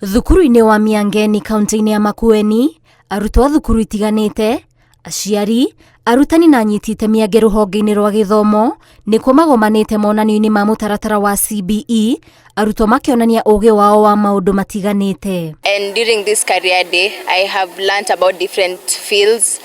Thukuru-inĩ wa Miangeni kaunti-inĩ ya Makueni, arutwo a thukuru itiganĩte, aciari, arutani na anyiti itemi angĩ rũhonge-inĩ rwa gĩthomo nĩkuo magomanĩte monanio-inĩ ma mũtaratara wa CBE, arutwo makĩonania ũgĩ wao wa maũndũ matiganĩte. And during this career day, I have learnt about different fields,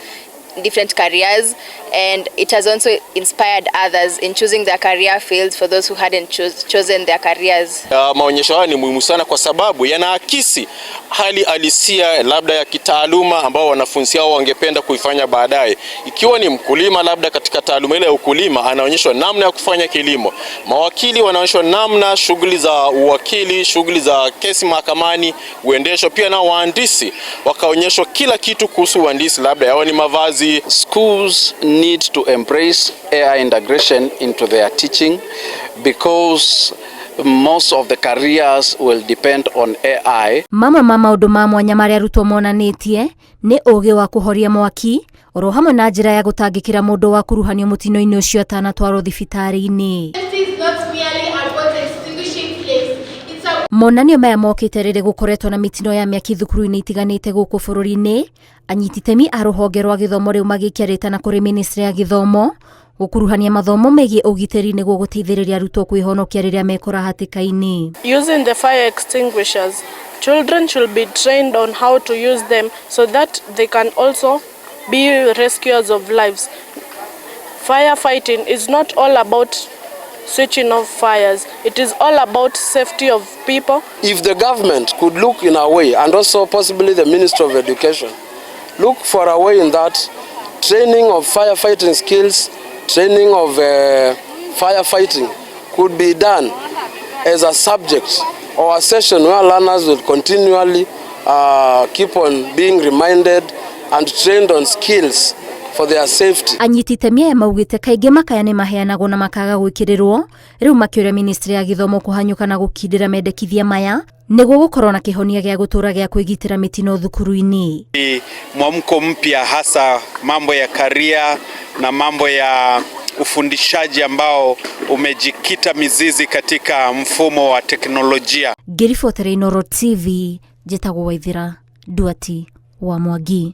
different careers, and it has also inspired others in choosing their career fields for those who hadn't chosen their careers. Maonyesho haya ni muhimu sana kwa sababu yanaakisi hali halisia labda ya kitaaluma ambao wanafunzi hao wangependa kuifanya baadaye. Ikiwa ni mkulima, labda katika taaluma ile ya ukulima, anaonyeshwa namna ya kufanya kilimo. Mawakili wanaonyeshwa namna shughuli za uwakili, shughuli za kesi mahakamani huendeshwa. Pia nao wahandisi wakaonyeshwa kila kitu kuhusu uhandisi, labda yao ni mavazi. Schools need to embrace AI integration into their teaching because most of the careers will depend on AI. Mamwe ma maũndũ ma mwanya marĩa arutwo monanĩtie nĩ ũgĩ wa kũhoria mwaki oro hamwe na njĩra ya gũtangĩkĩra mũndũ wa kuruhanio mũtino-inĩ ũcio atanatwarwo thibitarĩ-inĩ. Monanio maya mokĩte rĩrĩ gũkoretwo na mĩtino ya mĩaki thukuru-inĩ itiganĩte gũkũ bũrũri-inĩ, anyiti itemi a rũhonge rwa gĩthomo rĩu magĩikia rĩtana kũrĩ ministry ya gĩthomo gũkuruhania mathomo megiĩ ũgitĩri nĩguo gũteithĩrĩria arutwo kwĩhonokia rĩrĩa mekora hatĩka-inĩ. Using the fire extinguishers, children should be trained on how to use them so that they can also be rescuers of lives. Firefighting is not all about switching off fires. It is all about safety of people. If the government could look in a way, and also possibly the Ministry of Education, look for a way in that training of firefighting skills, training of firefighting could be done as a subject or a session where learners will continually keep on being reminded and trained on skills for their safety. Anyiti itemi aya maugĩte kaingĩ makaya nĩ maheanagwo na makaga gwĩkĩrĩrwo, rĩu makĩũria ministry ya gĩthomo kũhanyũka na gũkindĩra mendekithia maya nĩguo gũkorwo na kĩhonia gĩa gũtũra gĩa kwĩgitĩra mĩtino thukuru-inĩ. Mwamko mpya hasa mambo ya career na mambo ya ufundishaji ambao umejikita mizizi katika mfumo wa teknolojia. Ngĩribotera Inooro TV, njĩtagwo Waithira Nduati wa Mwangi.